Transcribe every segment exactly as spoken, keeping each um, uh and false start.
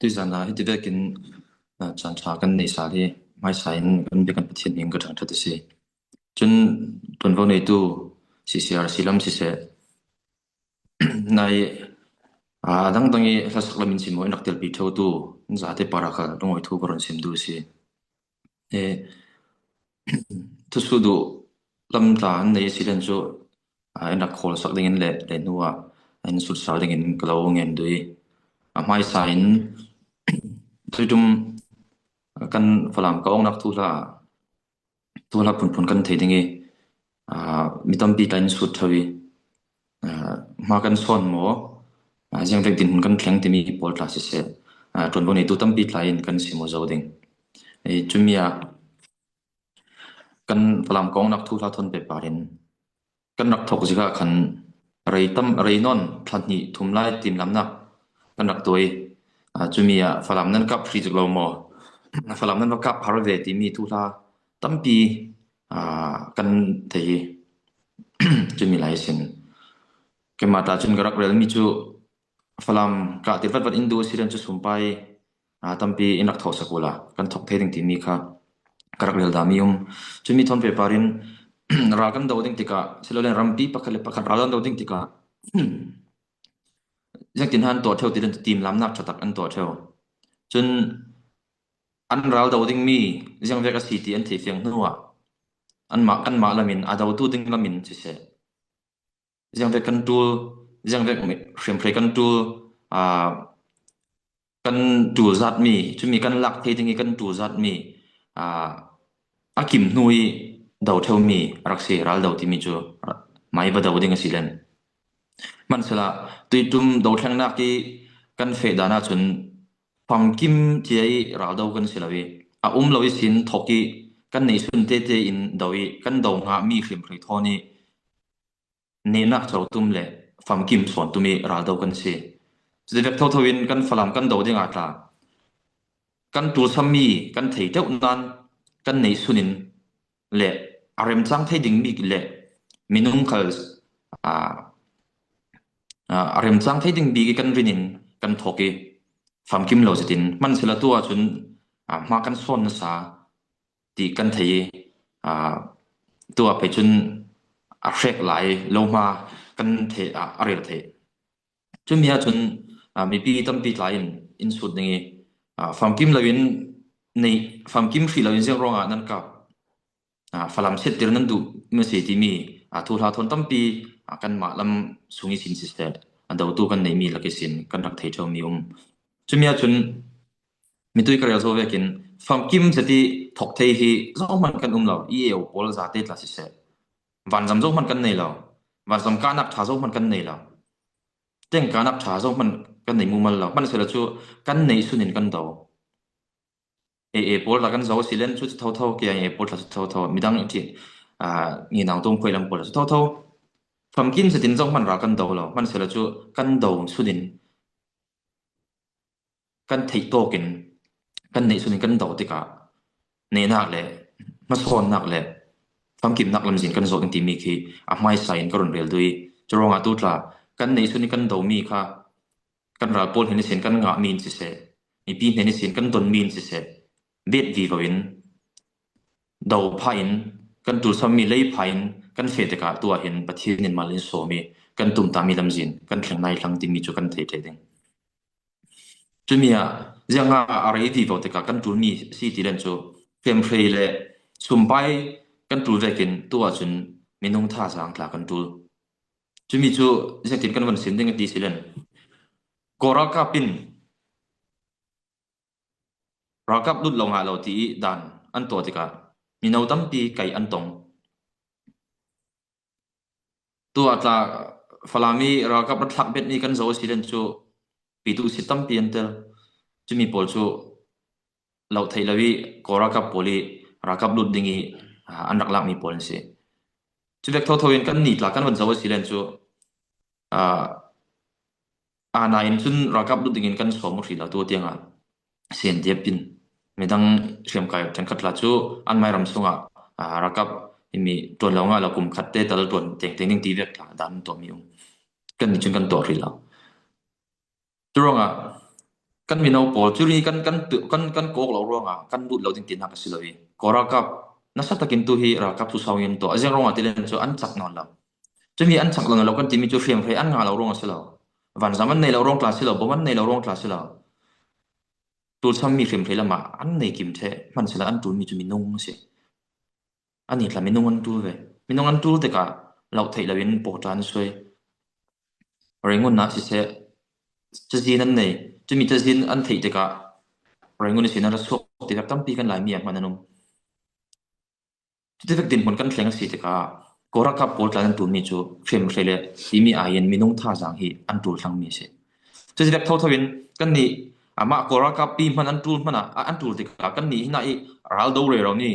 Tuizan ah hiti vekin, ah, caan ṭha kan nei sal hi hmaisa in kan biak kan Pathian hming ka ṭhangṭhat a si. Cun ṭuanvo neitu C C R C lam siseh, nai, ah, a dangdang i hlasak lam in si maw, in rak telpi ṭheutu zate para kha lungawi thu ka run sim duh a si. Eh, thusuh duh lam tla an nei a si len cu, ah, in rak khawl sak dingin le, le hnu ah in sut sal dingin ka lo ngen duh i, a hmaisa in tuiṭum kan Falam ka awknak thuhla, thuhla phunphun kan thei ding i, ah, mi tampi tla in sut ṭheu i, ah, hma kan sawn maw, ah, ziangvek dinhmun kan thleng timi pawl tla siseh, ah, ṭuanvo neitu tampi tla in kan sim aw zo ding. Eh, cumi ah kan Falam ka awknak thuhla thawn pehpar in kan rak thawk zik ah khan rei tam, rei nawn thla hnih thum lai timlamnak kan rak tuah i, ah, cumi ah Falam nan kap hri zik lo maw, Falam nan va kap har ve timi thuhla tampi, ah, kan thei i, cumi lai sin. Keimah ta cun ka rak relmi cu Falam ka tirh vatvat in duh a si len cu sumpai, ah, tampi in rak thawhsak uhla kan thawk thei ding timi kha ka rak rel dami um. Cumi thawn pehpar in ral kan do ding tikah, si lo len rampi pakhat le pakhat ral kan do ding tikah, ziangtin han tuah ṭheu ti len timlamnak ṭha tak an tuah ṭheu. Cun an ral do dingmi ziangvek a si ti an theih fiang hnu ah anmah, kanmah lam in a dotu ding lam in siseh, ziangvek kan ṭul, ziangvek mi, hriamhrei kan ṭul, aa, kan ṭul zatmi, cumi kan lak thei ding i kan ṭul zatmi, aa, a kim hnu i do ṭheumi a rak si, ral do timi cu mai va do ding a si len. Hmansela tuiṭum dothlennak i kan feh dan ahcun famkim cia i ral do kan si lo i, a um lo ihsin thawk i kan neihsun tete in do i kan do ngahmi hriamhrei thawn i nehnak co tum le famkim sawn tum i ral do kan si. Cuti vek thotho in kan Falam kan do ding ah tla kan ṭulsammi kan thei deuh nain kan neihsun in le a remcang thei ding bik le minung khal, aa, aa, a remcang thei ding bik i kan rin in kan thawk i famkim lo zetin hmansela tu ahcun, aa, hma kan sawn nasa ti kan thei i, aa, tu ah pei cun a hrek lai lo hma kan thei, aa, a rel thei. Cumi ahcun, aa, mipi tampi tla in in sut ding i, aa, famkim lo in nei, famkim hrih lo in ziang ruangah nan kap, aa, Falam siattir nan duh maw si timi, aa, thuhla thawn tampi, aa, kanmah lam sung ihsin siseh, a dotu kan neihmi lak ihsin kan rak thei ṭheumi um. Cumi ahcun mitui ka rel zo vekin famkim zet i thawk thei hi zohman kan um lo, i eu pawl zate tla siseh, vanzam zohman kan nei lo, vanzam kahnak ṭha zohman kan nei lo, tengkahnak ṭha zohman kan nei mumal lo. Hmansela cu kan neihsun in kan do. A A pawl tla kan zo a si len cu, cu thotho, K I A pawl tla cu thotho, midang ṭhi, aa, nginang tum khuailam pawl tla cu thotho. Famkim zetin zohman ral kan do lo. Hmansela cu kan do sun in kan theih tawk in kan neihsun in kan do tikah nehnak le hmasawnnak le famkimnak lamzin kan zawh ding timi khi a hmaisa in ka run rel duh i, cu ruangah tu tla kan neihsun in kan domi kha kan ral pawl hnen ihsin kan ngahmi in siseh, mipi hnen ihsin kan donmi in siseh, bet vivo in do pha in kan ṭulsammi lei pha in kan feh tikah tu ah hin Pathian in mal in sawm i kan tumtahmi lamzin kan thleng nai thlang timi cu kan thei ṭheh ding. Cumi ah ziangah a rei vivo tikah kan ṭulmi si ti len cu hriamhrei le sumpai kan ṭul vekin tu ahcun minung thazaang tla kan ṭul. Cumi cu ziangtin kan van sim ding a ti si len, Kawl ralkap in ralkap lut lo ngah lo ti i dan an tuah tikah mino tampi kaih an tong. Tu ah tla Falam i ralkap rak thlak betmi kan zoh a si len cu pitu si tampi an tel. Cumi pawl cu lo theih lo i Kawl ralkap pawl i ralkap lut ding i, aa, an rak lakmi pawl an si. Cu vek thotho in kan ni tla kan van zoh a si len cu, aa, aa, nain cun ralkap lut dingin kan sawm uh hrih lo tu tiangah C N D F in midang hriamkai ṭhenkhat tla cu an mairam sungah, aa, ralkap himi ṭuan lo ngah lo kum khat te tal ṭuan tengteng ding ti vek tla dan an tuahmi um. Kan nih cun kan tuah hrih lo. Curuangah Kan mino pawl, curi kan, kan, kan, kan kawk lo ruangah kan lut lo ding tinak a si lo hi. Kawl ralkap nasa takin tu hi ralkap thu sawngin tawh a ziang ruangah ti len cu an chak nawn lo. Cumi an chak lo, lo kan timi cu hriamhrei an ngah lo ruang a si lo. Vanzam an nei lo ruang tla si lo, bom an nei lo ruang tla si lo. Tulsammi hriamhrei lamah an nei kim ṭheh, hmansehla an ṭulmi cu minung a si. Ani tla minung an ṭul ve. Minung an ṭul tikah lo theih loin pawṭa an suai. Rangoon ah siseh, cazin an nei. Cumi cazin an theih tikah Rangoon ihsin an ra suak tivek tampi kan Laimi ah hman an um. Cutivek dinhmun kan thleng a si tikah Kawl ralkap pawl tla an ṭulmi cu hriamhrei le timi aiin minung thazaang hi an ṭul tlangmi a si. Cutivek thotho in kannih amah Kawl ralkappi hman an ṭul hmanah, an ṭul tikah kannih hinah i ral do rero ni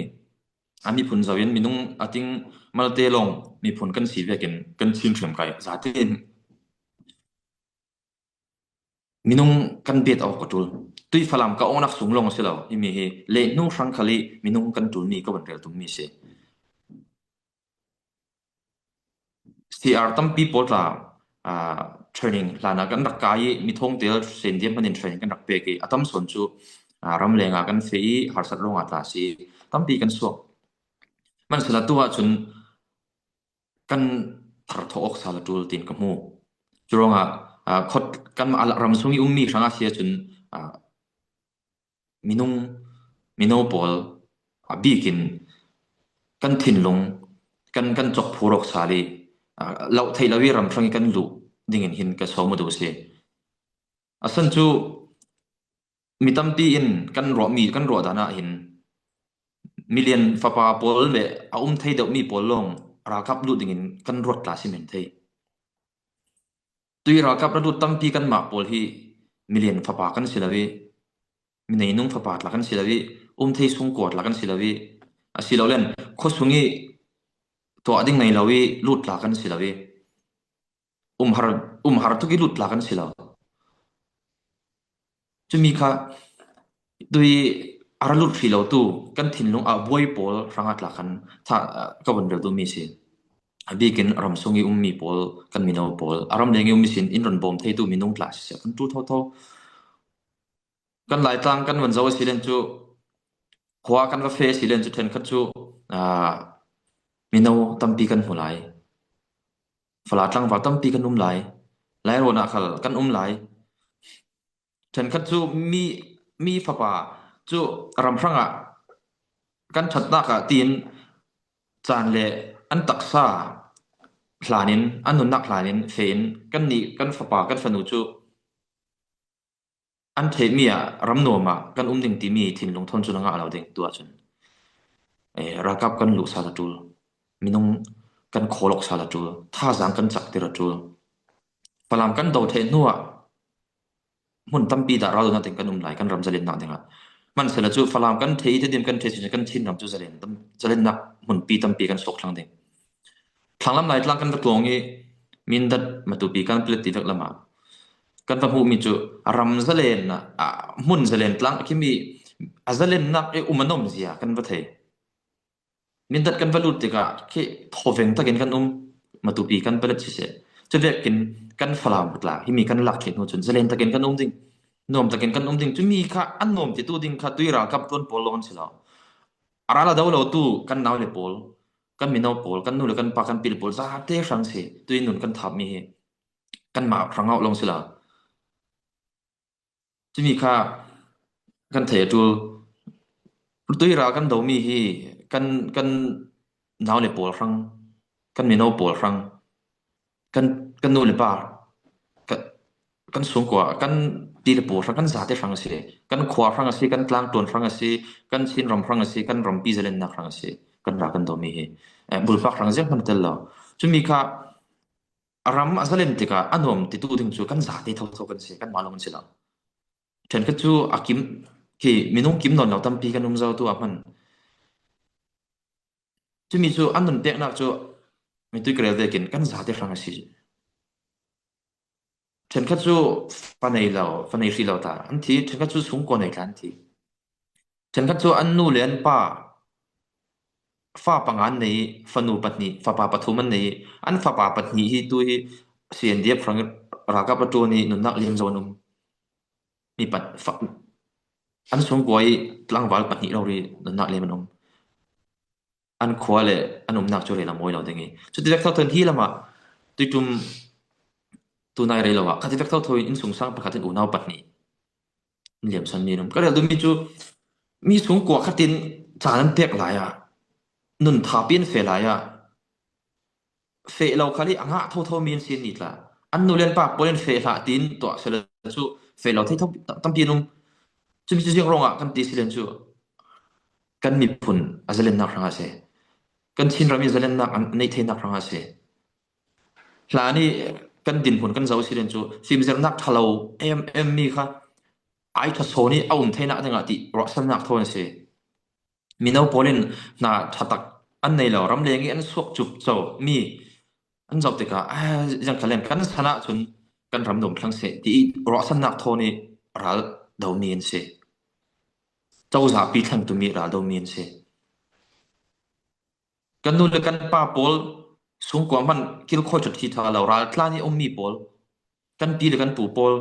a miphun zoh in minung a ting malte lawng miphun kan si vekin kan Chin hriamkai zate in minung kan bet awk ka ṭul. Tui Falam ka awknak sung lawng a si lo. Himi hi lehnu hrang khal i minung kan ṭulmi ka vun rel tummi a si. C R tampi pawl tla, aa, training hlanah kan rak kai i, mi thawngtel sendiam hmanin training kan rak pek i, a tam sawn cu, aa, ramleng ah kan feh i, harsat ruangah tla a si, tampi kan suak. Hmansehla tu ahcun kan thar thawh awk sal a ṭul tiin ka hmu. Curuangah, aa, khawt kan ram sung i ummi hrangah si ahcun, aa, minung, mino pawl a bikin kan thinlung kan, kan cawk phur awk sal i, aa, lo theih lo i ram hrang i kan luh dingin hin ka sawm aw duh a si. A san cu mi tampi in kan ruahmi, kan ruah dan ah hin milian fapa pawl le a um thei deuhmi pawl lawng ralkap lut dingin kan ruat tla si men thei. Tui ralkap na lut tampi kanmah pawl hi milian fapa kan si lo i, mineinung fapa tla kan si lo i, um thei sungkua tla kan si lo i, a si lo len khuasung i tuah ding ngei lo i lut tla kan si lo i, umhar, umhar tuk i lut tla kan si lo. Cumi kha tui a ra lut hrih lo tu kan thinlung a buai pawl hrangah tla khan tha, ka vun rel duhmi si. A bikin ram sung i ummi pawl, kan mino pawl, a ramleng i ummi sin in run bawm theitu minung tla si kan ṭul thotho. Kan Laitlang kan van zoh a si len cu, khua kan va feh a si len cu, ṭhenkhat cu, aa, mino tampi kan hmu lai. Fala tlangval tampi kan um lai. Lairuan ah khal kan um lai. Ṭhenkhat cu mi, mi fapa cu ram hrangah kan ṭhatnak ah tiin caan le an taksa hlanin, an nunnak hlanin feh in kannih, kan fapa, kan fanu cu an ṭhehmi ah ram nuam ah kan um ding timi thinlung thawn cun a ngah lo ding. Tu ahcun, eh, ralkap kan luh sal a ṭul, minung kan khawl awk sal a ṭul, thazaang kan caktir a ṭul. Falam kan do ṭheh hnuah hmun tampi dah ral duhnak ding kan um lai, kan ram zalennak dingah. Hmansehla cu Falam kan ṭheh i, Tedim kan ṭheh cun kan Chin ram cu zalen tam, zalennak hmunpi tampi kan sawk thlang ding. Thlanglam Laitlang kan va tluang i, Mindat, Matupi, Kanpalet ti vek lamah kan va hmuhmi cu ram zalen, a, hmun zalen tlang a khimi a zalennak i um a nuam zia kan va thei. Mindat kan va lut tikah khi thawveng takin kan um, Matupi, Kanpalet siseh. Cuvekin kan Falam tla himi kan lak ṭheh hnu cun zalen takin kan um ding, nuam takin kan um ding. Cumi kha an nuam titu ding kha tui ralkap ṭuan pawl lawng an si lo. A ral a do lo tu kan nau le pawl, kan mino pawl, kan nu le kan pa, kan pi le pawl zate hrang si. Tui nun kan thapmi hi kanmah hrang auh lawng si lo. Cumi kha kan thei a ṭul. Tui ral kan domi hi kan, kan nau le pawl hrang, kan mino pawl hrang, kan, kan nu le pa, kan, kan sungkua, kan pi le pu hrang, kan zate hrang a si, kan khua hrang a si, kan tlangtuan hrang a si, kan Chin ram hrang a si, kan rampi zalennak hrang a si, kan ral kan domi hi, eh, bulpak hrang ziang hman tel lo. Cumi kha a ram a zalen tikah a nuam titu ding cu kan zate thotho kan si, kanmah lawng an si lo. Ṭhenkhat cu a kim, khi minung kim nawn lo tampi kan um zo tu ahman. Cumi cu an nun peknak cu mitui karel vekin kan zate hrang a si. Ṭhenkhat cu fa nei lo, fa nei hrih lo ta an thi, ṭhenkhat cu sungkua nei tla an thi. Ṭhenkhat cu an nu le an pa, fa panga an nei, fanu pahnih, fapa pathum an nei, an fapa pahnih hi tu hi C N D F hrang ralkap a ṭuan i nunnak liam zo an um. Mi pat, fa, an sungkua i tlangval pahnih rori nunnak lem an um. An khua le an umnak cu rel a mawi lo ding i. Cuti vek thotho in hi lamah tuitum tunai rei lo ah, khati vek thotho in innsungsang pakhat in unau pahnih in liamsan mi an um. Ka rel duhmi cu mi sungkua khat in caan an pek lai ah, nun thapi an feh lai ah, feh lo khal i a ngah thotho mi an si an ni tla. An nu le an pa pawl in feh hlah tiin tuah sila cu feh lo thei tho tam-, tampi an um. Cumi cu ziang ruangah kan ti si len cu kan miphun a zalennak hrangah a si. Kan Chinram in zalennak an neih theinak hrangah a si. Hlan i kan dinhmun kan zoh si len cu fimzernak ṭha lo em em mi kha ai ṭha sawn i a um theinak dingah ti ruahsannak thawn a si. Mino pawl in hna ṭha tak an nei lo, ramleng i an suak cupco mi an zoh tikah, "Ah, ziang khal in kan san ahcun kan ram dawm thlang seh," ti i ruahsannak thawn i ral domi an si. Cozahpi thlengtu mi ral domi an si. Kan nu le kan pa pawl sungkua hmanh kilkhawi ṭhat hi ṭha lo, raltlan i ummi pawl, kan pi le kan pu pawl,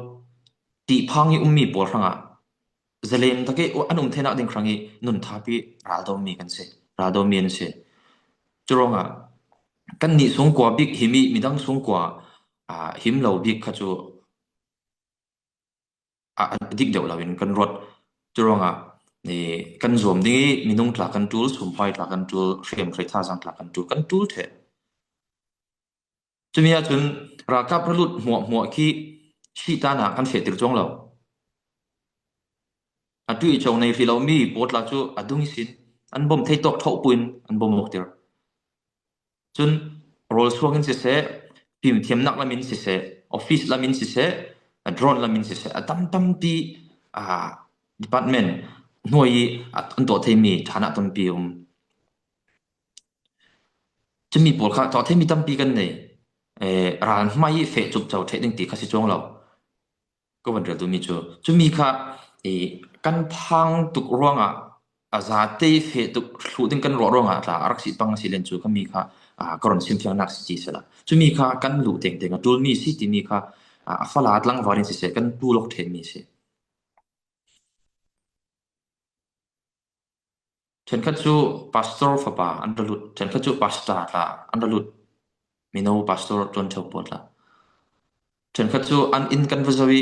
ṭihphang i ummi pawl hrangah zalen tak i an um theinak ding hrang i nun thapi ral domi kan si, ral domi an si. Curuangah kannih sungkua bik him i midang sungkua, aa, him lo bik kha cu a, a dik deuh loin kan ruat. Curuangah, eh, kan zuam ding i minung tla kan ṭul, sumpai tla kan ṭul, hriamhrei thazaang tla kan ṭul, kan ṭul ṭheh. Cumi ahcun ralkap ralut hmuahhmuah khi sihtan ah kan fehtir cuang lo. Atu i co nei hrih lomi pawl tla cu a dung ihsin an bawm thei tawk thawh puin an bawm awktir. Cun rawl suang in siseh, fimthiamnak lam in siseh, office lam in siseh, drone lam in siseh, a tam tampi, aa, department hnuai i an tuah theimi ṭhan ah tampi a um. Cumi pawl kha tuah theimi tampi kan nei. Eh, ral hmai i feh cupco ṭheh ding ti kha si cuang lo. Ka van rel duhmi cu, cumi kha, i, kan phang tuk ruangah a zate feh tuk hluh ding kan ruah ruangah tla a rak si pang a si len cu, khami kha, aa, ka run simfiangnak si ti sila. Cumi kha kan luh tengteng a ṭulmi si timi kha, aa, a fala tlangval in siseh, kan ṭul awk ṭhenmi si. Ṭhenkhat cu pastor fapa an ra lut, ṭhenkhat cu pastor tla an ra lut, mino pastor ṭuancho pawl tla. Ṭhenkhat cu an inn kan va zoh i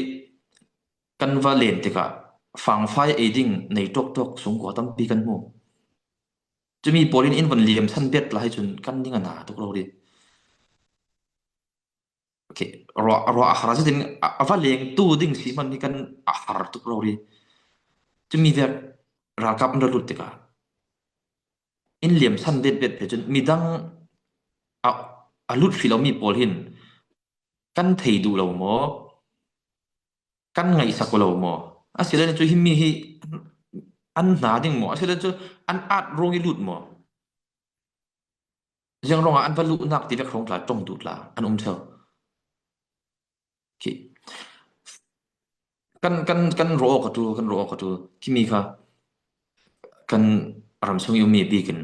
kan va len tikah fangfai ei ding nei ṭawktawk sungkua tampi kan hmu. Cumi pawl in in van liamsan bet lai cun kan ning a na tuk rori. Okay, ruah, ruah a har zetin a, a va lengtu ding si hmanh hi kan a har tuk rori. Cumi vek ralkap an ra lut tikah in liamsan bet bet pe cun midang a, a lut hrih lomi pawl hin kan thei duh lo maw? Kan ngaihsak lo maw? A si le cu himi hi an hna ding maw? A si le cu an at ruang i lut maw? Ziang ruangah an va luhnak ti vek hrawng tla, ṭong duh tla an um ṭheo. Khi kan, kan, kan rawh awk a ṭul, kan rawh awk a ṭul. Khimi kha kan ramsung i ummi bik in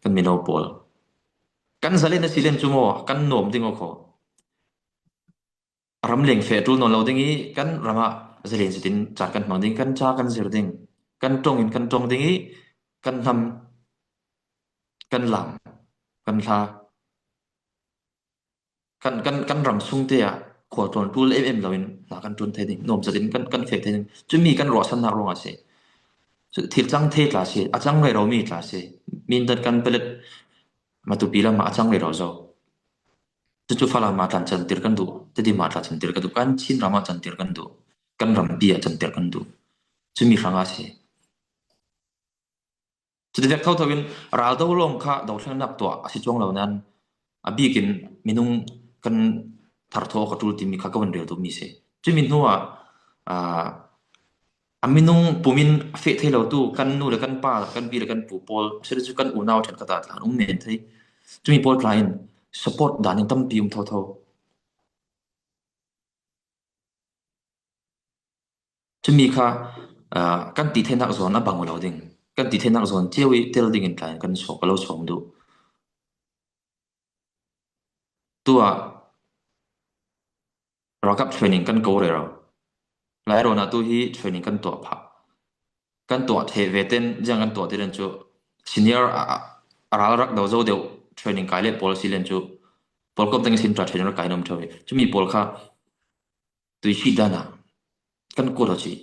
kan mino pawl kan zalen a si len cu maw, kan nuam ding awk kho. Ramleng feh ṭul nawn lo ding i kan ram ah zalen zetin caan kan hmang ding, kan ca kan zir ding, kan ṭong in kan ṭong ding i kan hnam, kan lam, kan hla, kan, kan, kan ram sung te ah khualtlawn ṭul em em loin hna kan ṭuan thei ding, nuam zetin kan, kan feh thei ding. Cumi kan ruahsannak ruangah a si. Cu thil cang thei tla a si, a cang rero mi tla a si. Mindat kan pelet matupi lam ah a cang rero zo. Cucu Falam ah tlan cantir kan duh, Tedim ah tlan cantir kan duh, kan Chin ram ah cantir kan duh, kan rampi ah cantir kan duh. Cumi hrang a si. Cuti vek thotho in raldo lawng kha dothlennak tuah a si cuang lo nain a bik in minung kan thar thawh awk a ṭul timi kha ka van rel duhmi si. Cumi hnuah, aa, a minung pum in a feh thei lo tu kan nu le kan pa, kan pi le kan pu pawl, a si le cu kan unau ṭhenkhat ah tla an um men thei. Cumi pawl tla in support dan in tampi um thotho. Cumi kha, aa, kan ti theinak zawn a bang lo ding, kan ti theinak zawn cio i tel ding in tla in kan sawm, ka lo sawm duh. Tuah ralkap training kan ko rero. Lai rawn a tu hi training kan tuah phah. Kan tuah theh ve ten, ziang kan tuah te len chu senior a, a, a ral rak do zo deuh training kai leh pawl si len chu pawl kawp teng sin tra training rak kai nom theu ve. Chumi pawl kha tui si dana kan kut ho chi.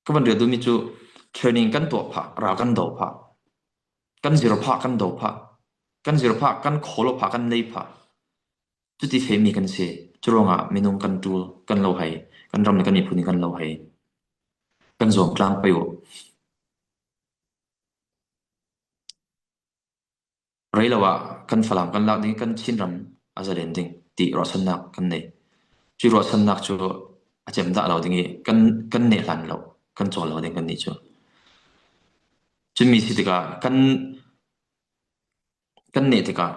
Ka van rial dumi chu training kan tuah phah, ral kan do phah, kan zir phah, kan do phah, kan zir phah, kan khawl phah, kan lei phah. Chuti feh mi kan si. Churuangah minung kan tul kan lo hai, kan ram le kan miphun kan lo hai, kan zawm tlang pei uh. Rei lo ah kan Falam kan lak ding, kan Chinram a zalen ding ti ruahsannak kan nei. Chu ruahsannak chu a chem dah lo ding i kan, kan neh hlan lo, kan chawl lo ding kan nih chu. Chumi si tikah kan, kan neh tikah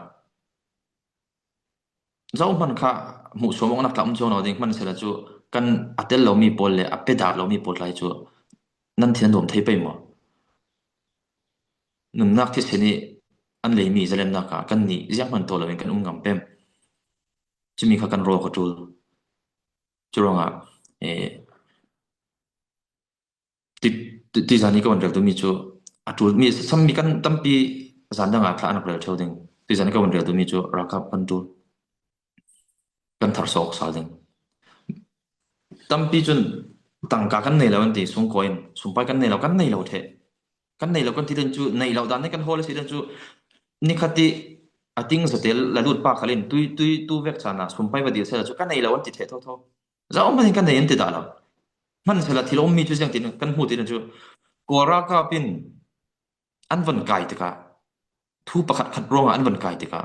zohman kha hmuh suam awknak tla um chuang lo ding hmansela chu kan a tel lo mi pawl le a pe dah lo mi pawl tlai chu nan thin an nuam thei pei maw? Nunnak thisen i an lei mi zalemnak ah kan nih ziang hman tawh lo in kan um ngam pem. Chumi kha kan raw ka tul. Churuangah, eh, ti, ti, ti zani ka van rel tu mi chu a tul mi sam mi kan tampi zan dang a thla an rel theu ding. Ti zani ka van rel tu mi chu rakap kan tul. Kan thar sawk sal ding. Tampi chun tangka kan nei lo an ti sungkaw in, sumpai kan nei lo, kan nei lo theh. Kan nei lo kan ti den chu, nei lo dan kan hawl a si den chu, ni khat i a ting zatel la lut pa khalin, tui, tui, tu vek chana, sumpai va dil sela chu, kan nei lo an ti theh tho tho. Zohman kan nei an ti dah lo. Hmansela thil um mi chu ziang tin, kan hmu tin chu, Kawl ralkap in an van kai tikah, thu pakhat khat ruangah an van kai tikah,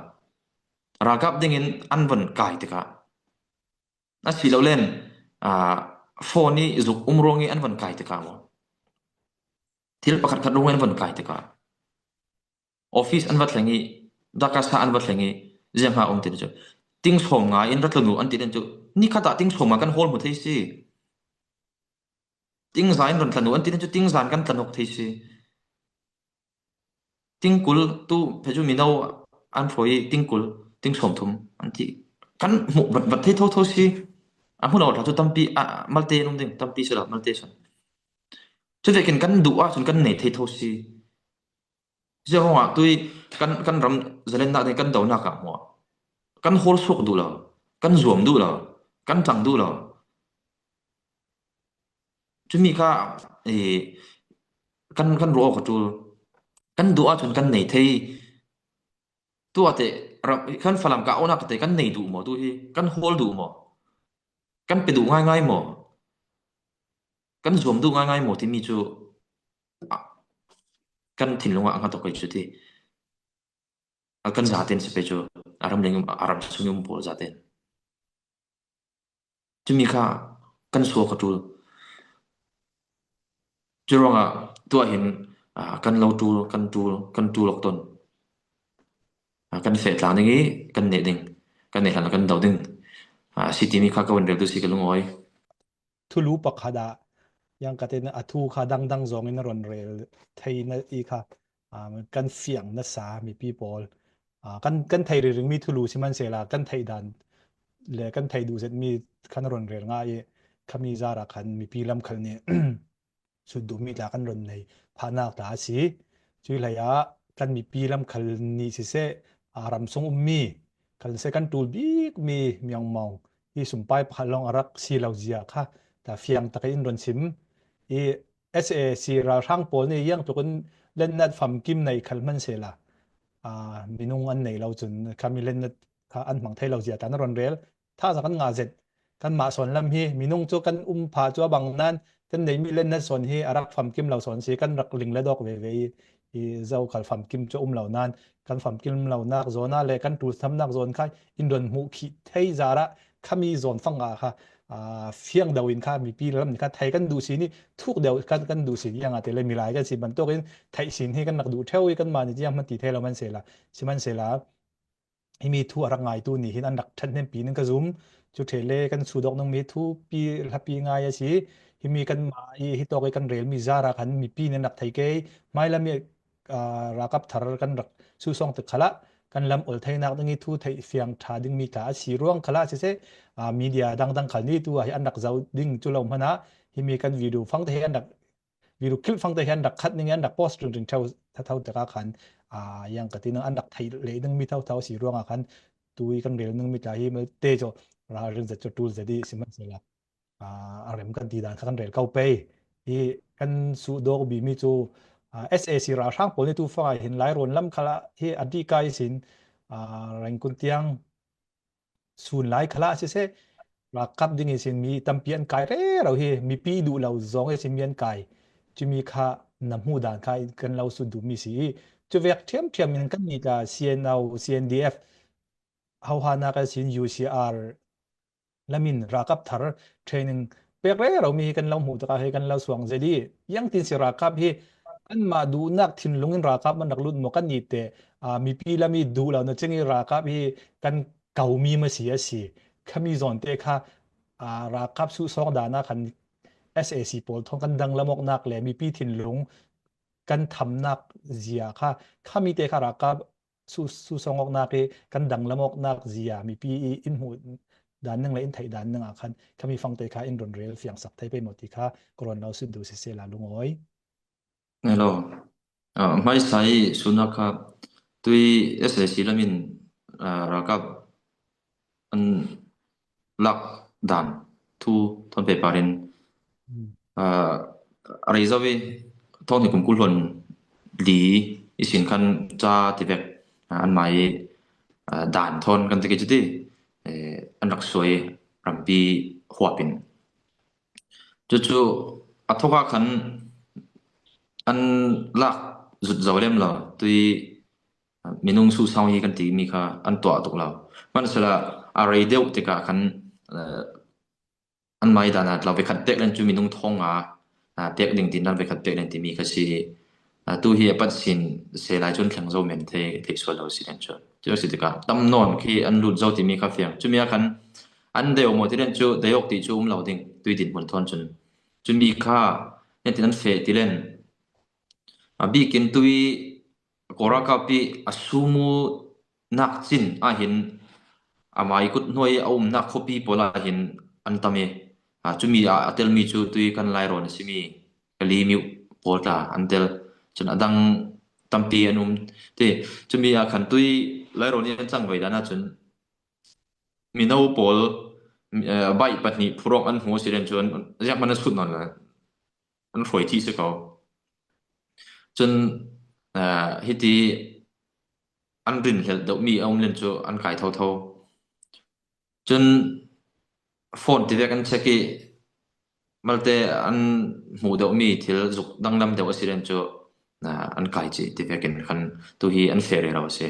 ralkap dingin an van kai tikah, a si lo len, ah, phone i zuk um ruang i an van kai tikah maw? Thil pakhat khat ruang i an van kai tikah, office an va thleng i, dakasa an va thleng i, ziang ha um tin chu, ting sawm nga in ra tla nu an ti den chu, ni khat ah ting sawm nga kan hawl hmu thei si. Ting za in ron tla nu an ti den chu, ting zan kan tla nawk thei si. Ting kul tu phe chu mino an hruai ting kul, ting sawm thum an ti. Kan hmuh vat, vat thei tho tho si. A hmun a awt chu tampi, a, malte an um ding, tampi sela malte san. Chu vekin kan duh a chun kan nei thei tho si. Zia hawngah tui kan, kan ram zalennak ding kan donak ah hmuah. Kan hawl suak duh lo, kan zuam duh lo, kan tang duh lo. Chumi kha, eh, kan, kan ruah awk a tul. Kan duh a chun kan nei thei. Tuate, kan Falam ka awnak te kan nei duh maw tu hi, kan hawl duh maw? Kan pe duh ngaingai maw? Kan zuam duh ngaingai maw timi chu, ah, kan thinlungah a ngat awk kei chu ti. A kan zaten si pe chu, a ram leng, a ram sung um pawl zaten. Chumi kha kan suak a tul. Churuangah tuah hin, ah, kan lo tul, kan tul, kan tul awk ton. Ah, kan feh tlang ding i, kan neh ding, kan neh hlan kan do ding. Ah, si timi kha ka van rel tu si ka lungawi. Thulu pakhat ah, yang ka ten a thu kha dangdang zawngin a rawn rel theina i kha, ah, kan fiang nasa mipi pawl. Ah, kan, kan thei ringring mi thulu si man sela, kan thei dan le kan thei duh zet mi khan rawn rel nga i, khami zara khan mipi lam khal ni sut duh mi tla kan rawn nei phahnak tla a si. Chui hlei ah kan mipi lam khal ni siseh, ah, ram sung um mi, khal seh kan tul bik mi miangmong hi sumpai pakhat lawng a rak si lo zia kha ta fiang takin rawn sim. I S A C ralhrang pawl ni yang tukun lennat famkim nei khal hman sela, ah, minung an nei lo chun khami lennat kha an hmang thei lo zia ta na rawn rel. Tha za kan ngah zet. Kanmah sawn lam hi, minung chu kan um pha chu a bang nan, kan nei mi lennat sawn hi a rak famkim lo sawn si, kan rak ling le dawk ve ve i, i zokhal famkim chu um lo nan, kan famkim lo nak zawn a le kan tul tham nak zawn kha in rawn hmuh khih thei zara, khami zawn fang a kha, a, fiang deuh in kha mipi lam ni kha thei kan duh si ni, thuk deuh kan, kan duh si ni, ang a te le milai kan si ban tawk in thei sin hi kan rak duh theu i kanmah ni tiang hman ti thei lo man sela, si man sela. Himi thu a rak ngaitu ni hin an rak ṭhat hnempi ning ka zum. Chu ṭhe le kan sudawk nung mi thu pi hlapi ngai a si. Himi kanmah i hi tawk i kan rel mi zara khan mipi nen rak thei kei. Hmai lam i, ah, ralkap thar kan rak susawng tek khalah kan lam ol theinak ding i thu theih fiang ṭha dingmi tla a si ruang khalah siseh, aa, media dangdang khal nih tu ah hi an rak zoh ding cu lo hmanah himi kan video fangte hi an rak, video clip fangte hi an rak khat ning i an rak post ringring ṭheu thatho tikah khan, aa, yang ka ti ning an rak theih leh dingmi thotho a si ruangah khan tu i kan rel ningmi tla hi malte cu ralring zet cu ṭul zet i sihmanhsehlaw, aa, a rem kan ti dan kha kan rel ko pei. Hi kan suhdawk bikmi cu, aa, S A C ralhrang pawl nih tu fangah hin Lairawn lam khalah hi a dihka ihsin, aa, Rangoon tiang sun lai khalah siseh, ralkap ding ihsin mi tampi an kai rero hi, mipi duh lo zong ihsin mi an kai. Cumi kha na hmuh dan kha kan lo sut duhmi si i, cuvek ṭhiamṭhiam in kan nih tla C N O, C N D F, hohanak ihsin U C R lamin ralkap thar training pek rero mi hi kan lo hmuh tikah hi kan lo suang zet i, ziangtin si ralkap hi anmah duhnak thinlung in ralkap man rak lut maw kan nih teh, aa, mipi lam i duh lo na cing i ralkap hi kan komi maw si a si. Khami zawnte kha, aa, ralkap suhsawng dan ah khan S A C pawl thawn kan danglam awknak le mipi thinlung kan thamnak zia kha, khami te kha ralkap su-, suhsawng awknak i kan danglam awknak zia mipi i in hmuh dan ning le in theih dan ning ah khan khami fangte kha in run rel fiangsak thei pei maw ti kha ka run lo sut duh siseh la lungawi. Hello. Ah, hmaisa i sunak kha tui S A C lamin, ah, ralkap an lak dan thu thawn pehpar in, hmm, ah, a rei zo i thawng hnih kum kul hluan li ihsin khan ca tivek, ah, anmah i, ah, dan thawn kan ti kei cuti, eh, an rak suai rampi huap in. Cucu a thawk ah khan an lak zut zo lem lo, tui minung suhsang hi kan timi kha an tuah tuk lo. Hmansehla a rei deuh tikah khan, eh, anmah i dan ah lo ve khat pek len cu minung thong nga, ah, pek ding tin dan ve khat pek len timi kha si. Ah, tu hi a pat sin se lai cun thleng zo men thei, thei sual lo si len cu. Cu si tikah tam nawn khi an lut zo timi kha fiang. Cumi ah khan an deu maw ti len cu dei awk ti cu um lo ding, tui dinhmun thawn cun. Cumi kha, nen tin an feh ti len. A bikin tui Kawl ralkap i a sumu nak cin ah hin amah i kut hnuai a umnak khuapi pawl ah hin an tam i, aa, cumi ah a telmi cu tui kan Lairawn a simi Kalaymyo pawl tla an tel. Cun a dang tampi an um. Ti, cumi ah khan tui Lairawn i an cang ve dan ah cun mino pawl, eh, bike pahnih phurok an hmu a si len cu an, zianghman an sut nawn lo. An hruai thih si ko. Cun, aa, hiti an rin hlelh deuhmi a um len cu an kai thotho. Cun phone tivek an check i malte an hmuh deuhmi thil zuk danglam deuh a si len cu, aa, an kai cih tivek in khan tu hi an feh rero a si.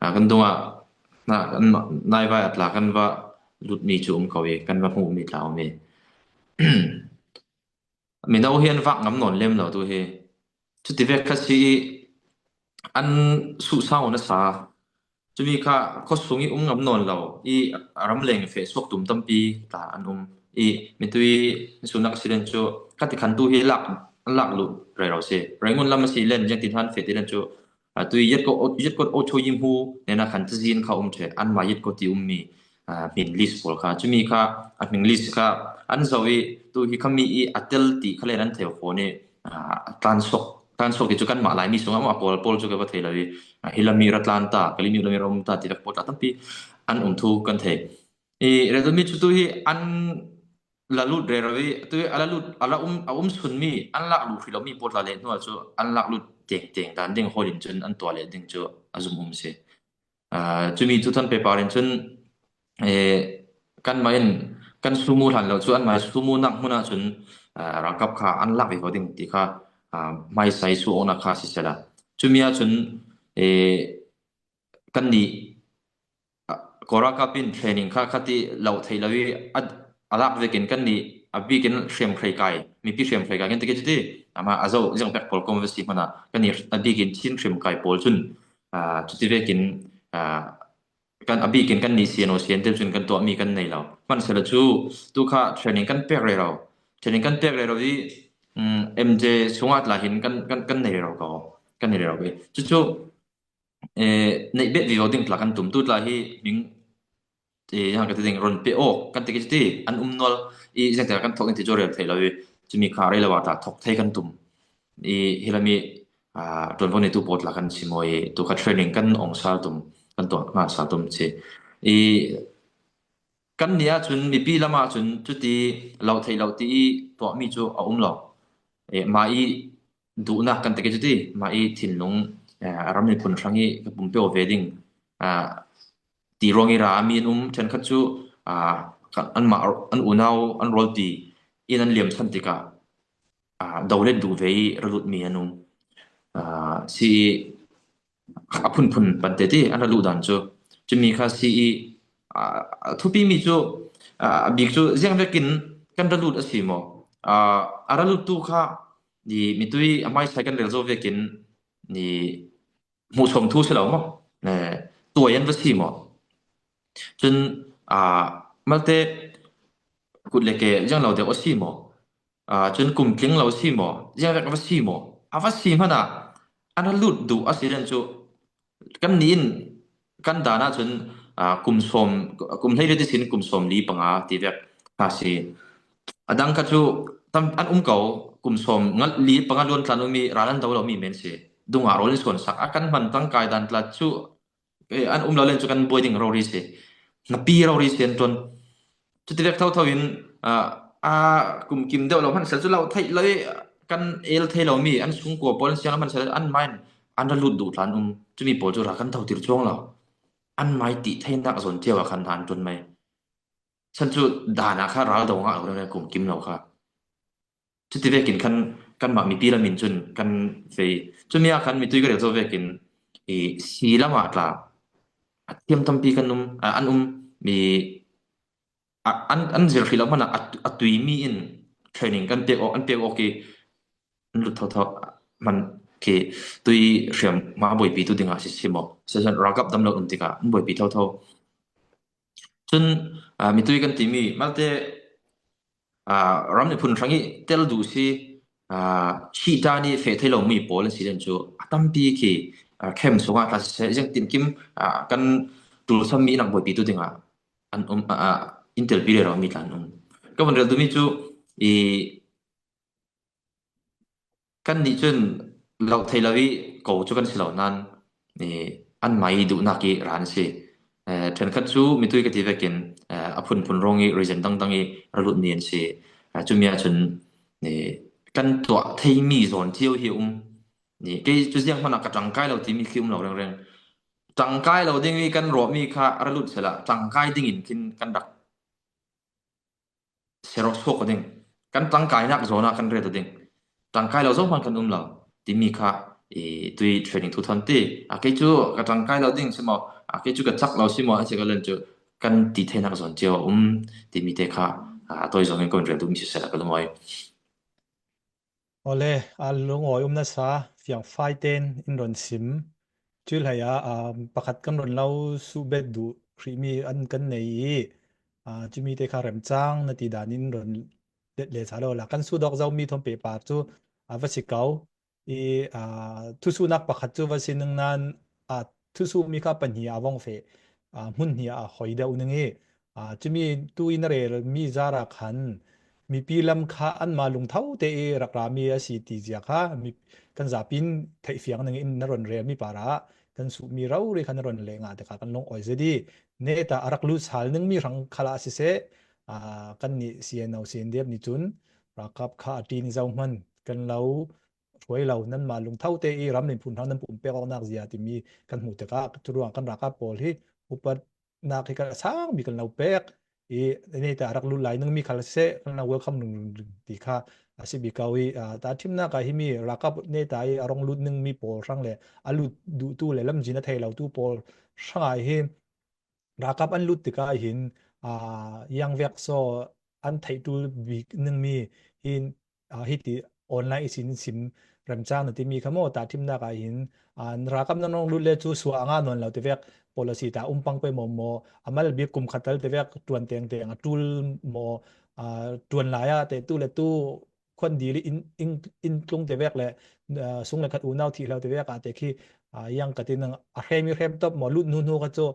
Aa, kan dungah na, kan naivai a tla kan va lutmi cu um ko i kan va hmuhmi tla um i. Mino hi an vak ngam nawn lem lo tu hi. Cutivek kha si i an suhsang u nasa. Cumi kha khuasung i um ngam nawn lo i ramleng feh suak tum tampi tla an um i mitui sunak si len cu kha ti khan tu hi lak, an lak lut rero si. Rangoon lam a si len ziang ti hlan feh ti len cu, aa, tui Yitkot, Yitkot Ocho Yim Hu nena khan tazin kha um ṭhe, anmah Yitkot ti ummi, aa, hmin list pawl kha. Cumi kha a hmin list kha an zoh i tu hi khami i a tel ti kha len an theu fawn i, aa, a tlan suak, tlan suak ti cu kanmah Laimi sungah maw a pawl pawl cu ka va thei lo i, aa, hi lam i ra tlan ta, Kalaymyo lam i ra um ta ti rak pawl tla tampi an um thu kan thei. I, Redmi cu tu hi an la lut rero i, tu hi a la lut, a la um, a um sunmi, an lak lut hrih lomi pawl tla le hnuah cu an lak lut tengteng dan ding hawl in cun an tuah leh ding cu a zum um si. Aa, cumi cu than pehpar in cun, eh, kanmah in kan sumu hlan lo cu anmah sumu nak hmun ah cun, aa, ralkap kha an lak ve ko ding ti kha, aa, hmaisa i suh awknak kha siseh la. Cumi ah cun, eh, kannih, aa, Kawl ralkap in training kha khati lo thei lo i a, a lak vekin kannih a bikin hriamhrei kai, mipi hriamhrei kai kan ti kei cuti, amah a zoh ziang pek pawl kong va si hmanh ah kannih a bikin Chin hriamkai pawl cun, aa, cuti vekin, aa, kan a bikin kannih sian aw sian deuh cun kan tuahmi kan nei lo. Hmansehla cu tu kha training kan pek rero. Training kan pek rero i, um, M J chungah tla hin kan, kan, kan nei rero ko. Kan nei rero ko. Cucu eh, neih bet vivo ding tla kan tum tu tla hi ming, eh, yang ka ti ding ron pe awk kan ti ki ti an um nual i zeng te kan thok in ti jo rel thei lo i chumi kha rei lo wa ta thok thei kan tum i hilami, ah, tuan vo nei tu pawt la kan si maw i tu kha training kan ong sal tum kan tuak ngal sal tum si i kan nia chun mipi lama chun chuti lo thei lo ti i tuak mi chu a um lo. Eh, ma i duhnak kan ti ki chuti ma i thinlung, eh, ram ni phun hrang i ka pumpe ve ding, ah, ti ruang i ra mi an um ṭhen khat chu, ah, kan, an ma, an unau an rawlpi in an liam san tikah, ah, do let duh ve i ra lut mi an um. Ah, si i a phunphun pante ti an ra luh dan chu. Chumi kha si i, ah, a thupi mi chu, ah, a bik chu ziang vekin kan ra lut a si maw? Ah, a ra lut tu kha ni mitui a mai sai kan rel zo vekin ni hmuh sawm thu si lo maw? Eh, tuai an va si maw? Chun, ah, malte kut le ke ziang lo deuh a si maw? Ah, chun kum tling lo si maw? Ziang vek a va si maw? A va si hmana an a lut duh a si len chu kan ni in kan dana chun, ah, kum sawm, kum hlei le ti sin kum sawm li panga ti vek a si. A dang kha chu tam an um ko kum sawm ngal li panga luan tlan um i ral an do lo mi men si. Dunga rawl in suan sak a kan hman tangkai dan tla chu, eh, an um lo len chu kan buai ding rori si. Napi rori si an tuan. Chuti vek thotho in, ah, a kum kim deuh lo hman sel chu lo theih lo i kan el thei lo mi an sungkua pawl an siang lo hman sel an mai an ra lut duh tlan um. Chumi pawl chu ra kan tho tir chuang lo. An mai tih theinak zawn cio a kan han tuan mai. San chu dana kha ral do ngah lo kum kim lo kha. Chuti vekin khan kanmah mipi lamin chun kan vei. Chumi a khan mitui ka rel zo vekin i si lama tla a thiam tampi kan um, a, an um mi a, an, an zir hrih lo hmana a, a tui mi in training kan pek awk, an pek awk i an lut thotho hman khi tui hriam hma buaipi tu dinga si si maw? Session ralkap dam lo um tikah an buaipi thotho. Chun, ah, mitui kan timi malte, ah, ram ni phun hrang i tel duh si, ah, si ta ni feh thei lo mi pawl an si den chu a tampi khi, ah, khem sunga tla se ziang tin kim, ah, kan tulsam mi nak buaipi tu dinga an um, ah, ah, intel pi le lo mi tlan um. Ka van rel tu mi chu i kan nih cun lo thei lo i ko cu kan si lo nan, eh, an mai duhnak i ran si. Eh, ṭhenkhat cu mitui ka ti vekin, eh, a phunphun rawng i region dangdang i ra lut mi an si. Eh, cumi ah cun, eh, kan tuah theimi zawn cio hi a um. Eh, kei cu ziang hmanh ah ka ṭangkai lo timi khi um lo rengreng. Ṭangkai lo ding i kan rawhmi kha a ra lut sehla ṭangkai ding in khin kan rak serok suak ding, kan ṭangkainak zawn ah kan ret ding, ṭangkai lo zohman kan um lo timi kha i tui training thu thawn ti a, kei cu ka ṭangkai lo ding si maw, a, kei cu ka cak lo si maw, a si ka len cu kan ti theinak zawn cio a um timi te kha, a, tawi zong in kan rel duhmi si sehla ka lungawi. Awle, a lungawi um nasa fiangfai tein in ron sim. Cu hlei ah, aa, pakhat kan ron lo suh bet duh hrihmi an kan nei i, aa, cumi te kha remcang na ti dan in ron let le sa lo la. Kan suhdawk zomi thawn pehpar cu a va si ko i, aa, thusuhnak pakhat cu va si ning nan, aa, thusuhmi kha pahnih a vong feh, aa, hmun hnih a hoi deuh ning i, aa, cumi tu in a rel mi zara khan mipi lam kha anmah lungtho te i rak rami a si ti zia kha mi, kan zapi in theih fiang ning in na ron rel mi par ah kan suhmi rori kha na ron leh ngah te kha kan lung awi zet i neta a rak lut sal ning mi hrang khalah siseh, aa, kan nih C N O, C N D F nih cun ralkap kha a ṭin i zohman kan lo hruai lo, nanmah lungtho te i ram le phun hrang nan pum pek awknak zia timi kan hmuh tikah curuang kan ralkap pawl hi upat nak hi kan a sang mi kan lo pek i neta a rak lut lai ning mi khal seh kan lo welcome ringring ti kha a si bik ko i, aa, tahṭhimnak ah hi mi ralkap neta i a rong lut ning mi pawl hrang le a lut duhtu le lamzin a thei lo tu pawl hrang ah hi ralkap an lut tikah hin, aa, yang vek saw an theih ṭul bik ning mi hin, aa, hiti online ihsin sim remcang na timi kha maw, tahṭhimnak ah hin, aa, ralkap nan rong lut le cu suah a ngah nawn lo ti vek policy ta um pang pei maw maw, a mal bik kum khat tal ti vek ṭuan tengteng a ṭul maw, aa, ṭuan lai ah te tu le tu khuan dil i in, in, in tlung te vek le, ah, sung le khat unau thih hlau te vek a te khi, ah, yang ka ti nang a hrem i hrem top maw, lut nu nu kha chu,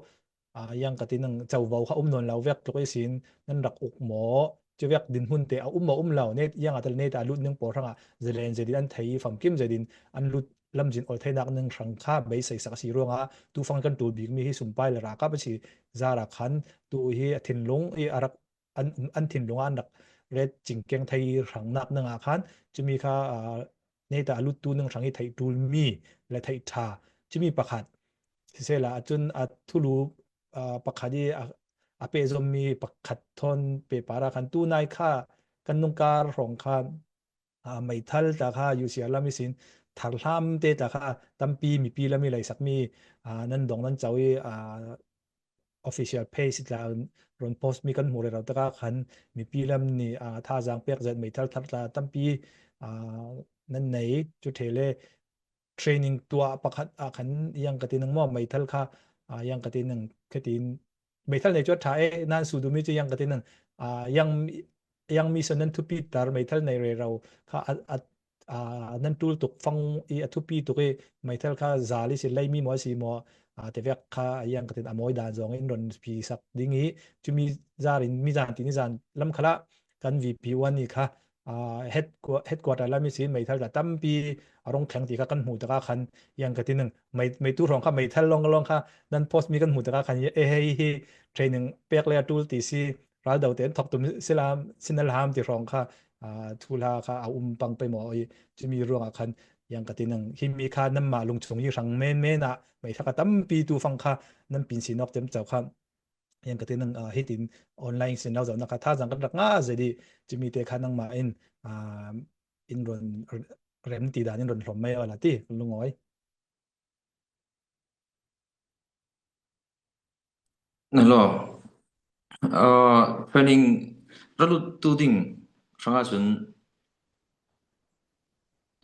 ah, yang ka ti nang chauvo kha um nawn lo vek tluk i sin, nan rak uk maw, chu vek din hun te a um maw um lo, ne, yang a tel ne ta lut ning pawl hrang a, zalen zedin an thei, famkim zedin an lut lam zin ol theinak ning hrang kha beisei sak a si ruang a, tu fang kan tul bik mi hi sumpai le rakap a si zara khan, tu hi a thinlung i a rak an, an thinlung a an rak ret cingkeng thei hrangnak nang a khan, chumi kha, ah, nei ta a lut tu ning hrang i theih tul mi le theih ṭha, chumi pakhat. Sisela a chun a thulu, ah, pakhat i a, a pehzom mi pakhat thawn pehpar a khan tu nai kha kan nungkar hrawng kha, ah, meithal ta kha U C R lam i sin tharhlam te ta kha tampi mipi lam i leisak mi, ah, nan dong nan chau i, ah, official page tla ron post mi kan hmu rero taka khan mipi lam ni, ah, thazang pek zet meithal thar tla tampi, ah, nan nei chu thei le training tua pakhat a khan yang ka ti nang maw meithal kha, ah, yang ka ti nang kha tin meithal nei chu a ṭha e nan su dumi chu yang ka ti nang, ah, yang, yang mission nan thupi tar meithal nei rero kha a, a, ah, nan tul tuk fang i a thupi tuk i meithal kha zal i si lei mi maw si maw, ah, te vek kha yang ka tin a mawi dan zong in ron pi sak ding i chumi zarin mi zan tin i zan lam khala kan V P one i kha, ah, headqua-, headquarter lam i sin meithal ta tampi a rong thleng ti kha kan hmu taka khan yang ka ti nang mei, mei tu hrawng kha meithal long long kha nan post mi kan hmu taka khan e hei hi training pek le a tul ti si ral do te an thok tum sila sinal ham ti hrawng kha, ah, thu hla kha a um pang pei maw i chumi ruang a khan yang ka ti nang hi mi kha nan ma lung chung i hrang men men a meithal kha tampi tu fang kha nan pin si nok tem chau kha yang ka ti nang, ah, hitin online sin lau zau na kha thazang kan rak nga zedi chumi te kha nang ma in, ah, in ron rem ti dan in ron hlom mai a la ti lungawi. Hello. Uh, training ralut tu ding hranga chun,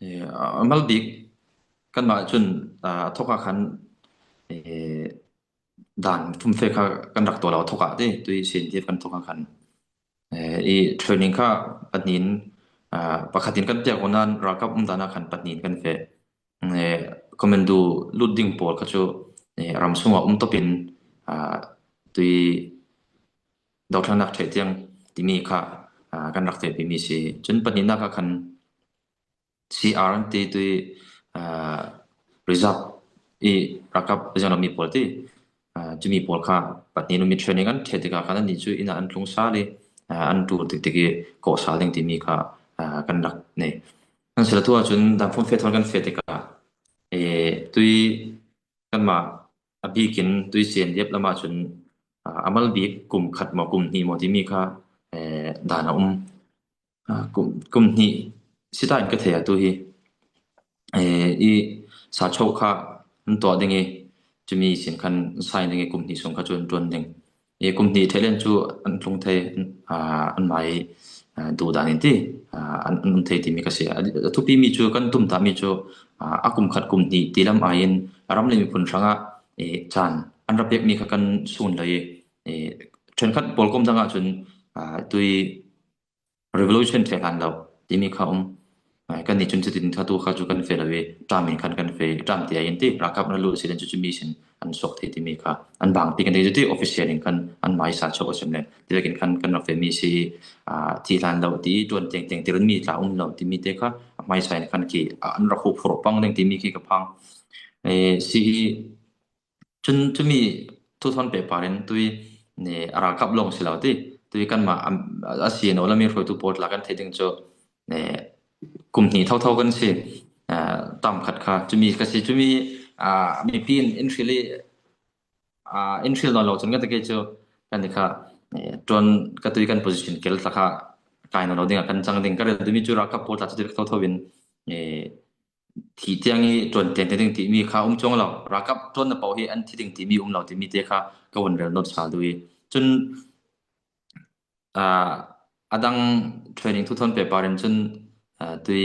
eh, a mal bik kan ma chun, ah, thoka khan, eh, dan thum fe kha kan rak to lo thoka te tui sin tiap kan thoka khan. Eh, i training kha pahnin, ah, pakhatin kan piak unan ralkap um dana khan pahnin kan fe. Eh, commando lut ding pawl kha chu, eh, ram sunga um topin, ah, tui dothlangnak thei tiang timi kha, ah, kan rak fehpi mi si. Chun pahnina kha khan C R an ti tui, ah, reserve i ralkap ziang lo mi pawl ti, ah, chumi pawl kha pahnin umi training an thei tika khan an ni chu ina an tlung sal i, ah, an tur tik tik i kawh sal ding timi kha, ah, kan rak nei. Kan sila tua chun dan phun fe thawn kan fe tika, eh, tui kan ma a bikin tui sian liap lama chun, ah, a mal bik kum khat maw kum hnih maw timi kha, eh, dan a um. Ah, kum, kum hnih sita in ka thei a tu hi, eh, i sa chok kha an tuah ding i chumi sin khan sign ding i kum hnih sung kha chu an tuan ding. I kum hnih thei len chu an tlung thei, ah, an mai, ah, duh dan in ti, ah, an, an um thei timi ka si. A, a thupi mi chu kan tum ta mi chu, ah, a kum khat kum hnih ti lam ai in a ram le miphun hranga, eh, chan an ra pek mi kha kan sun lai, eh, ṭhenkhat pawl kom danga chun, ah, tui revolution thei hlan lo timi kha um. Ai, kan ni chun chutin kha tu kha chu kan fe lo i, ṭam in khan kan fe, ṭam ti ai in ti, ralkap na lu si len chu chu mi sin an suak thei timi kha, an bang ti kan ti chu ti official in khan an mai sa chok a sem len. Ti vekin khan kan rak fe mi si, ah, thi hlan lo ti, tuan teng teng ti run mi tla um lo timi te kha, a mai sa in khan ki, ah, an rak hu phur pang ding timi khi ka phang. Eh, si i, chun chumi thu thawn pehpar in tui, ne, a ralkap lawng si lo ti. Tui kan ma, am, a si no lami hruaitu pawl tla kan thei ding chu, ne, kum hnih tho tho kan si, ah, tam khat kha. Chumi ka si, chumi, ah, mipi in, in hril i, ah, in hril nawn lo chun kan ti kei chu, kan ti kha, ne, tuan ka tui kan position kel tla kha, kai nawn lo ding a kan chang ding. Ka rel dumi chu ralkap pawl tla chu tui tho tho in, ne, thi tiang i tuan teng teng ding timi kha um chuang lo. Ralkap tuan na pau hi an thi ding timi um lo timi te kha ka vun rel not sa dui. Chun, ah, a dang training thu thawn pehpar in chun, ah, tui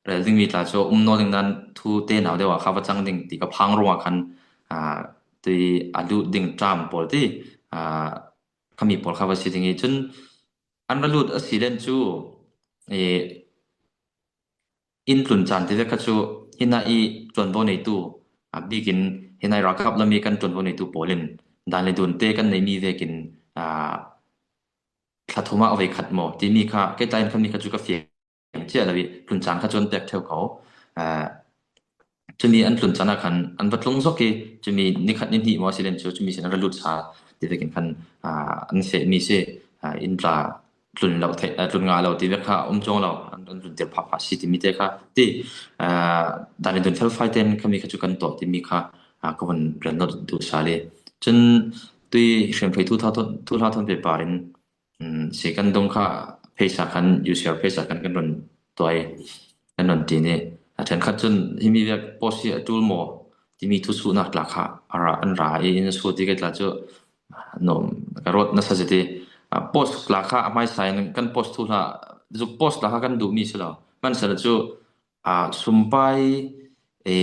rel ding mi tla chu um nawn ding nan thu te nau deuh a kha va chang ding ti ka phang ruang a khan, ah, tui a lut ding ṭam pawl ti, ah, khami pawl kha va si ding i chun an ra lut a si len chu, eh, in tlun chan ti vek kha chu, hina i tlun bo neitu, a, bikin hina i rakap lami kan tlun bo neitu pawlin dan le dun te kan nei mi vekin, a, thla thuma a vei khat maw ti mi kha, kei ta in kha mi kha chu ka fiang chiah lo i tlun chan kha chuan pek theu ko. A, chumi an tlun chana khan an va tlung zawk i, chumi ni khat ni hnih maw si len chu, chumi sin an ra lut sa ti vekin khan, a, an feh mi si, a, in tla tlun lo thei, a, tlun nga lo ti vek kha um chuang lo, an, an tlun tir phah phah si ti mi te kha ti, a, dan le dun fel fai ten kha mi kha chu kan tawh ti mi kha, a, ka vun rel nawt duh sa le. Chun tui hriamhrei thu thla thawn, thu thla thawn pe parin, um, si kan dawng kha page ah khan, U C R page ah khan kan rawn tuai, kan rawn ti ni. A ṭhen khat chun himi vek post hi a tul maw ti mi thusuhna tla kha a ra, an ra i in su ti ka tla chu, a, nawm ka rawt nasa zet i, a, post tla kha a hmaisa in kan post thu hla, zuk post tla kha kan duh mi si lo. Hmansela chu, a, sumpai, e,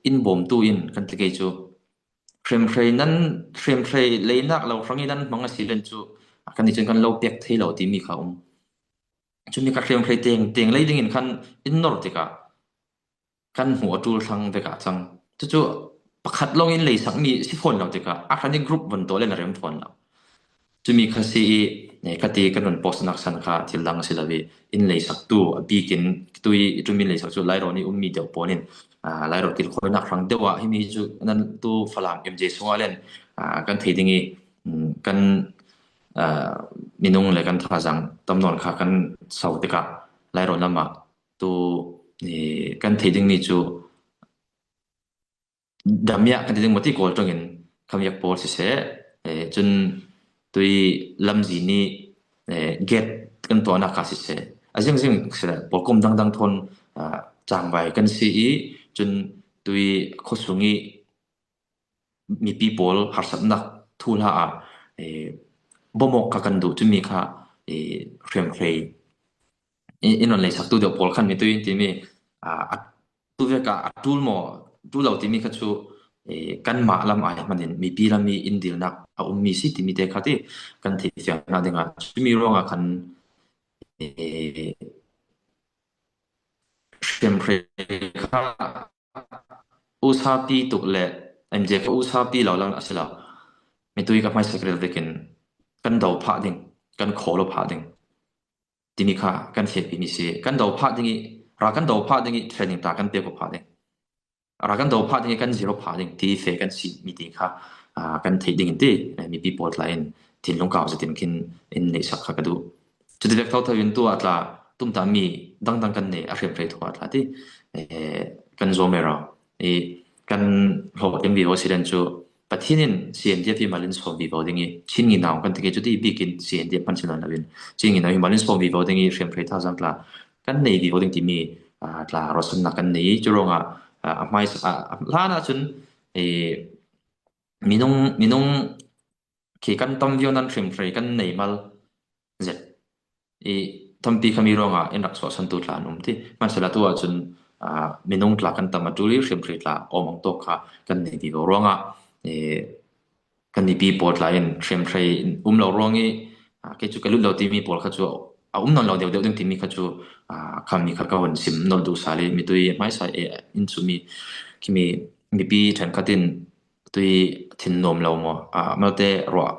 in bawmtu in kan ti kei chu, hriamhrei nan, hriamhrei leinak lo hrangin an hmang a si len chu, a, kan ni chun kan lo pek thei lo ti mi kha um. Chumi kha hriamhrei teng, teng lei dingin khan in nawr tikah kan hmuh a tul thlang vekah chang. Chu chu pakhat lawngin leisak mi si fawn lo tikah a hran i group vun tawh len a rem fawn lo. Chumi kha si i, eh, ka ti kan rawn post nak san kha thil dang a si lo i, in leisaktu a bikin tui i ṭum in leisak chu Lairawn i um mi deuh pawlin, ah, Lairawn kilkhawinak hrang deuh ah himi chu nan tu Falam M J sungah len, ah, kan thei ding i, mm, kan, ah, minung le kan thazang tam nawn kha kan sau tikah Lairawn lamah tu, eh, kan thei ding mi chu Damia kan ti ding mati kawl tawngin khamiak pawl siseh, eh, chun tui lamzi ni, eh, gate kan tuahna kha siseh. A zing zing siseh, pawlkom dang dang thawn, ah, changvai kan si i, chun tui khawsung i mipi pawl harsatnak thuhla ah, eh, bawmawk kha kan duh chumi kha, eh, hriamhrei i, in rawn leisaktu deuh pawl khan mi tui in timi, a, a, tu veka a tul maw, tul lo timi kha chu, e, kan mah lam ai hmanin mipi lam i in dilna a um mi si timi te kha ti kan thei fiangna dinga. Chumi ruanga khan, e, hriamhrei kha usapi tuk le M J kha usapi lo lam a si lo. Mi tui ka hmai secretary vekin kan do phah ding, kan khawl phah ding. Timi kha kan hriatpi mi si, kan do phah ding i, ra kan do phah ding i, training ta kan pek phah ding. Ra kan do phah ding i, kan zero phah ding, ti fe kan si mi ti kha, ah, kan theih ding in ti, eh, mipi pawl tla in thinlung kau zetin khin in neihsak kha ka duh. Chuti vek tho tho in tu a tla, tum ta mi dang dang kan nei, a hriamhrei tho a tla ti, eh, kan zuam mai ro. I kan hlawk ding vivo si len chu, Pathian in C N D F i malin sawm vivo ding i, Chin ngi nau kan ti kei chu ti bikin C N D F kan si nawn lo in, Chin ngi nau i malin sawm vivo ding i, hriamhrei thazang tla kan nei vivo ding timi, ah, tla rawsanna kan nei i, chu rawng a, ah, a hmai, ah, a hlan a chun, eh, minung, minung khi kan tam viau nan hriamhrei kan nei mal zet. I tampi khami ruanga in rak suahsantu tla an um ti. Hmansela tu ah chun, ah, minung tla kan tam a tul i hriamhrei tla awm ang tawk kha kan nei vivo ruanga, eh, kan mipi pawl tla in hriamhrei um lo ruang i, ah, kei chu ka lut lo timi pawl kha chu a um nawn lo deuh deuh ding timi kha chu, ah, khami kha ka hun sim nawl duh sa le mi tui hmaisa e in chu mi khimi mipi ṭhenkhat in tui thin nuam lo maw, ah, malte ruah,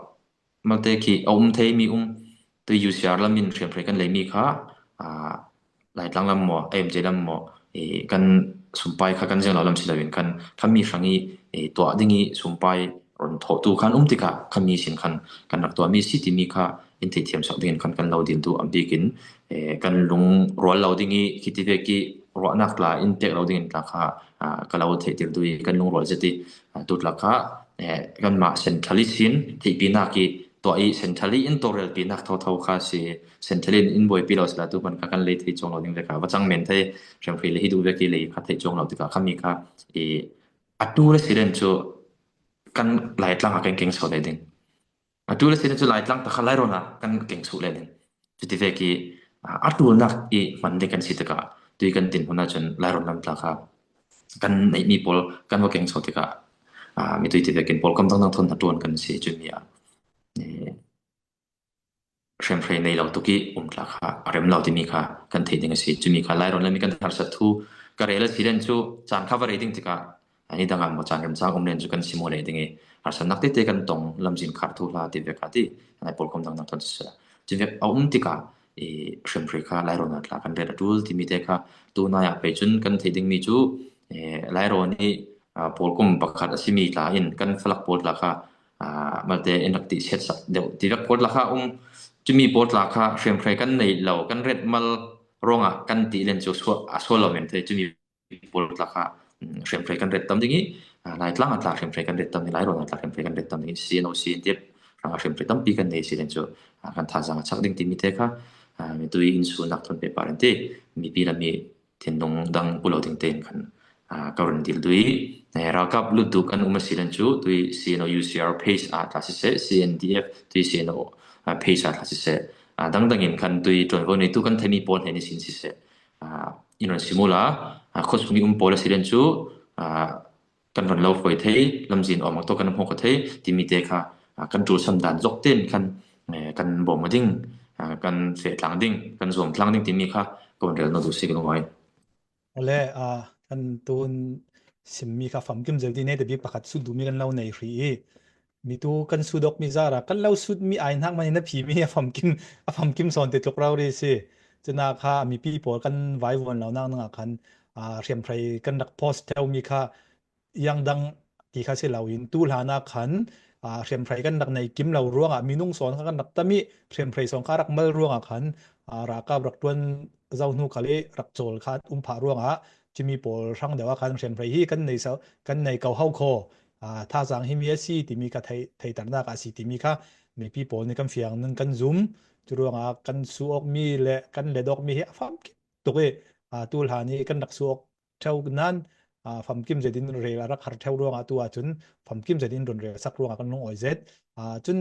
malte khi a um thei mi um, tui U C R lam in hriamhrei kan lei mi kha, ah, Laitlang lam maw, M J lam maw, eh, kan sumpai kha kan zeng lo lam si lo in kan, khami hrang i, eh, tuah ding i sumpai rawn thawhtu khan um tikah khami sin khan kan rak tuah mi si timi kha in theihthiam sak dingin khan kan lo dil duh a bikin, eh, kan lung rual lo ding i khiti vek i ruahnak tla in pek lo dingin tla kha, ah, ka lo theih tir duh i kan lung rual zet i, ah, tu tla kha, eh, kanmah central i sin theihpinak i tuah i central i in tawrelpinak tho tho kha si, central in in buaipi lo sila tu hman kha kan lei thei chuang lo ding vek a va chang men thei, hriamhrei le hi duh vek i lei kha thei chuang lo tikah khami kha i a tu le si len chu kan Laitlang a kan keng so le ding. A tu le si len chu Laitlang ta kha Lairawn a kan keng suh le ding. Chuti vek i, ah, a tulnak i hman ding kan si tikah tui kan tin huna chun Lairawn lam tla kha kan neih mi pawl kan va keng so tikah, ah, mi tui ti vekin pawl kam dang dang thawn hna tuan kan si chu mi a. Eh, hriamhrei nei lo tuk i um tla kha a rem lo timi kha kan theih ding a si. Chumi kha lairawn lami kan harsat thu ka rel a si len chu chan kha va rei ding tikah, a, ni dangah maw chan remchang um len chu kan simu leh ding i harsatnak tete kan tong lamzin khar thu hla ti vek a ti, a, pawlkom dangdang ton sisela. Chumi vek a um tikah i hriamhrei kha lairawn a tla kan ret a tul timi te kha tunai ah pei chun kan theih dingmi chu, e, lairawn i, a, pawlkom pakhat a simi tla in kan falak pawl tla kha, a, malte in rak tih siatsak deuh ti vek pawl tla kha um. Chumi pawl tla kha hriamhrei kan neih lo, kan ret mal ruangah kan tih len chu sual, a sual lo men thei. Chumi pawl tla kha, mm, hriamhrei kan ret tam ding i, a, Laitlang a tla hriamhrei kan ret tam ding, lairawn a tla hriamhrei kan ret tam ding i, C N O, C N T F rangah hriamhrei tampi kan nei si len chu, a, kan thazang a chak ding timi te kha, a, mitui insunak thawn pehpar in ti, mipi lami thinlung dang pu lo ding tein khan, a, ka run dil dui. E, ralkap lut duh kan um a si len chu tui C N O U C R page a tla siseh, C N D F tui C N O, a, page a tla siseh, a, dangdang in khan tui ṭuanvo neitu kan theimi pawl hnen i sin siseh, a, in run simu la, a, khuasung i um pawl a si len chu, a, kan run lo fawi thei, lamzin awm ang tawh kan hmuak thei timi te kha, a, kan ṭulsam dan zawk tein khan, e, kan bawm ding, a, kan feh tlang ding, kan zuam tlang ding timi kha ka run rel nawn duh si ka lungawi. Awle, a, kan tun simmi kha famkim zel ding nei te bik pakhat sut duhmi kan lo nei hrih i, mitu kan sut awkmi zara kan lo sutmi ai hnak manin a phimi a famkim, a famkim sawn ti tluk rori si. Cuna kha mipi pawl kan vaivuan lo nak nangah khan, a, hriamhrei kan rak post theumi kha iang dang ti kha si loin, tu hlan ah khan, a, hriamhrei kan rak nei kim lo ruangah minung sawn kha kan rak tam i, hriamhrei sawn kha rak mal ruangah khan, a, ralkap rak ṭuan zo hnu khal i rak cawl kha um phah ruangah, cumi pawl hrang deuh ah khan hriamhrei hi kan nei so, kan nei ko ho kho, a, thazang himi a si timi kha thei, theihternak a si timi kha mipi pawl nih kan fiang ning kan zum. Cu ruangah kan su awkmi le kan let awkmi hi a famkim tuk i, a, tu hlan i kan rak su awk ṭheu nan, a, famkim zetin rel a rak har ṭheu ruangah tu ahcun famkim zetin run rel sak ruangah kan lungawi zet. A, cun,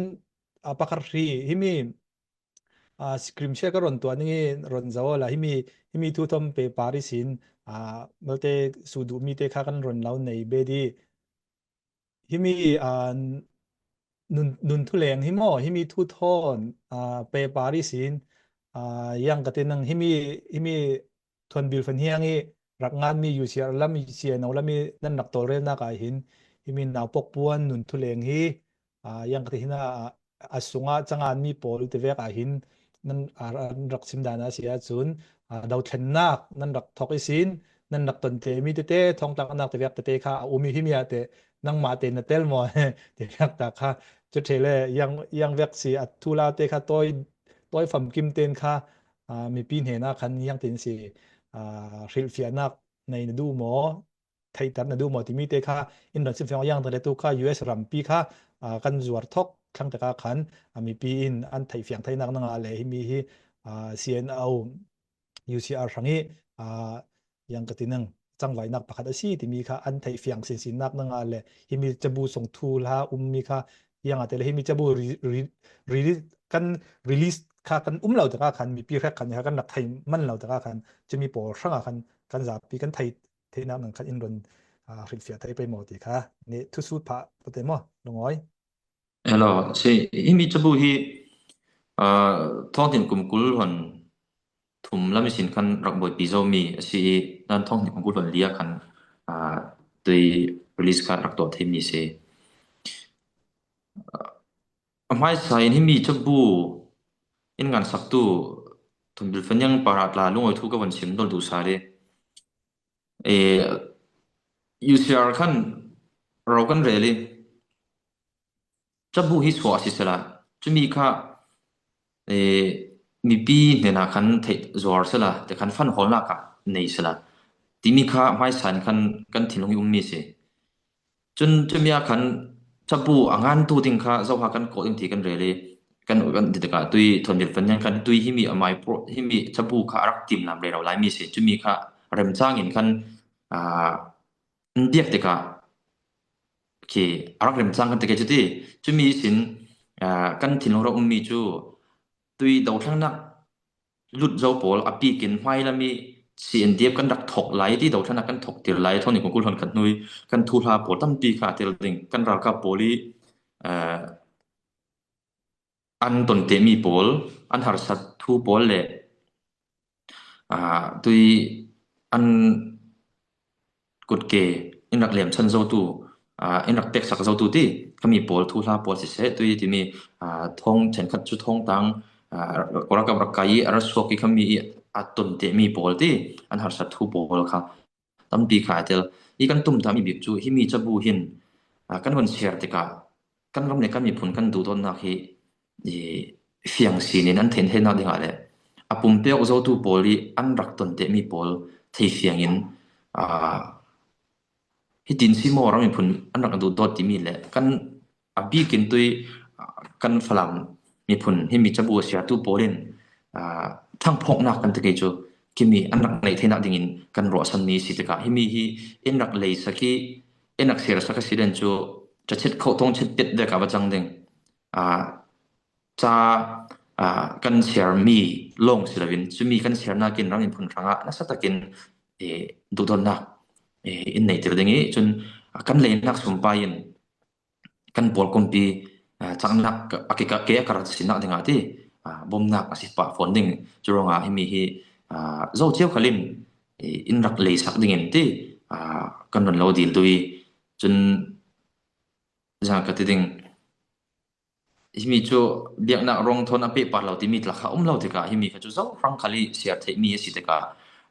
a, pakhat hri himi, a, screen share ka run tuah ning i run zo la himi, himi thu thawn pehpar ihsin, a, malte su duhmi te kha kan run lo nei bet i, himi, a, nun, nun thuleng hi maw, himi thu thawn, a, pehpar ihsin, a, iang ka ti nang himi, himi Thuanbil Fan Hiang i rak nganmi U C R lam, C N O lam i nan rak tawlrelnak ah hin himi naupok puan nun thuleng hi, a, iang ka ti hin a, a sungah canganmi pawl ti vek ah hin nan, a, an rak sim dan a si ahcun, a, dothlennak nan rak thawk ihsin nan rak ton temi tete, thawngtlaknak ti vek tete kha a um i himi ah te nangmah te na tel maw? Ti vek ta kha cu ṭhe le iang, iang vek si a thula te kha tawi, tawi famkim tein kha, a, mipi hnenah khan iang tin si, a, hrilhfiahnak nei na duh maw? Theihter na duh maw timi te kha in run sim fiang iang ta le tu kha U S rampi kha, a, kan zuar thawk thlang tikah khan, a, mipi in an theih fiang theinak nangah le himi hi, a, C N O, U C R hrang i, a, iang ka ti nang cangvainak pakhat a si timi kha an theih fiang sinsinnak nangah le himi cabu song thu hla ummi kha iang a te le himi cabu re, re, release kan release kha kan um lo tikah khan mipi hrek khan kha kan rak thei man lo tikah khan cumi pawl hrangah khan kan zapi kan thei theinak nang khan in run, a, hrilhfiah thei pei maw ti kha nih thusut phah pate maw lungawi. Hello, si, himi cabu hi, a, thawngtin kum kul hon thum lam ihsin khan rak buaipi zomi a si i, nan thawngtin kum kul hon lia khan, a, tui release kha rak tuah theimi si. A hmaisa in himi cabu in ngansaktu Thuanbil Fan Hiang para tla lungawi thu ka von sim dol duh sa le, e, U C R khan ro kan rel i, cabu hi suah a si sela, cumi kha, e, mipi hnenah khan theih zuar sela, te khan fanhawlnak ah nei sela, timi kha hmaisa in khan kan thinlung i ummi si. Cun cumi ah khan cabu a ngantu ding kha zoha kan kawh ding ti kan rel i, kan, kan ti tikah tui Thuanbil Fan Hiang khan tui himi a mai pro, himi cabu kha a rak timlam rero laimi si. Cumi kha remcang in khan, aa, an biak tikah khi a rak remcang kan ti ke cuti. Cumi sin, aa, kan thinlung rak ummi cu tui dothlennak lut zo pawl a pikin hmailam i C N D F kan rak thawk lai ti, dothlennak kan thawk tir lai, thawng ni kong kul hon khat hnu i kan thuhla pawl tampi kha a tel ding, kan ralkap pawl i, aa, an tonte mi pawl, an harsat thu pawl le, aa, tui an kutke in rak liamchan zotu, aa, in rak peksak zotu ti, khami pawl thuhla pawl siseh, tui timi, aa, thawng chenkhat cu thawngtang, aa, korak rak kai i a ra suak i khami i a tonte mi pawl ti, an harsat thu pawl kha tampi kha a tel. I kan tumtami bik cu himi cabu hin, aa, kan hun siar tikah kan ram le kan miphun kan duhdawtnak hi i fiang sinin an theihtheihnak dingah le a pumpe awk zotu pawl i an rak tontehmi pawl thei fiangin, aa, hitin si maw ram miphun an rak duhdawt timi le kan a bikin tui, aa, kan Falam miphun himi cabu a siatu pawl in, aa, thangphawknak kan ti kei cu kimi an rak ngeih theinak dingin kan ruahsanmi si tikah himi hi in rak leisak i in rak siarsak a si den cu cachet khauh thawng chet pet vek a va cang ding. Aa, ca, aa, kan siarmi lawng si loin cumi kan siarnak in ram miphun hrangah nasa takin, ee, duhdawtnak, ee, in neihter ding i cun, aa, kan leinak sumpai in kan pawl kumpi, aa, caknak a ke, ke a ka rat sinak dingah ti, aa, bomnak a si pah fawn ding. Cu ruangah himi hi, aa, zo cio khal in, ee, in rak leisak dingin ti, aa, kan run lo dil duh i cun zang ka ti ding. Himi cu biaknak ruang thawn a pehpar lo timi tla kha um lo tikah himi kha cu zohrang khal i siar theihmi a si tikah,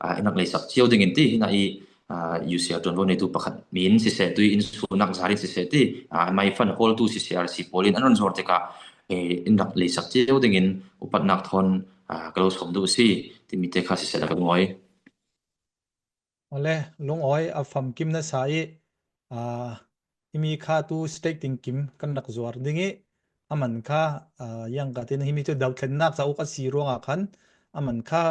aa, in rak leisak cio dingin ti. Hinah i, aa, U C R tuanvo neitu pakhat min siseh, tui in sunak zar in siseh ti, aa, MyFund hawltu C C R C pawl in an run zuar tikah, ee, in rak leisak cio dingin upatnak thawn, aa, ka lo sawm duh a si timi te kha siseh la ka lungawi. Awle, lungawi a famkim nasa i, aa, himi kha tu state tingkim kan rak zuar ding i, a man kha, aa, yang ka tin himi cu dothlennak cauk a si ruangah khan a man kha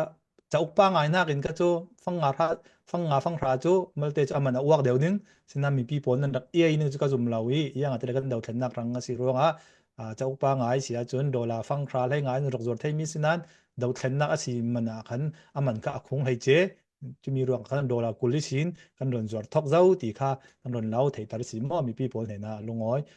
cauk pa ngainak in ka cu fang nga hra, fang nga fang hra cu malte cu a man a uak deuh ding. Sina mipi pawl nan rak iai ning cu ka zum lo i, yang a ti le kan dothlennak rang a si ruangah, aa, cauk pa ngai si ahcun dollar fang hra hlei ngai in rak zuar theimi sinan dothlennak a si man ah khan a man kha a khung hlei ce. Cumi ruang khan dollar kul ihsin kan run zuar thawk zo ti kha kan run lo theihter si maw? Mipi pawl hnenah lungawi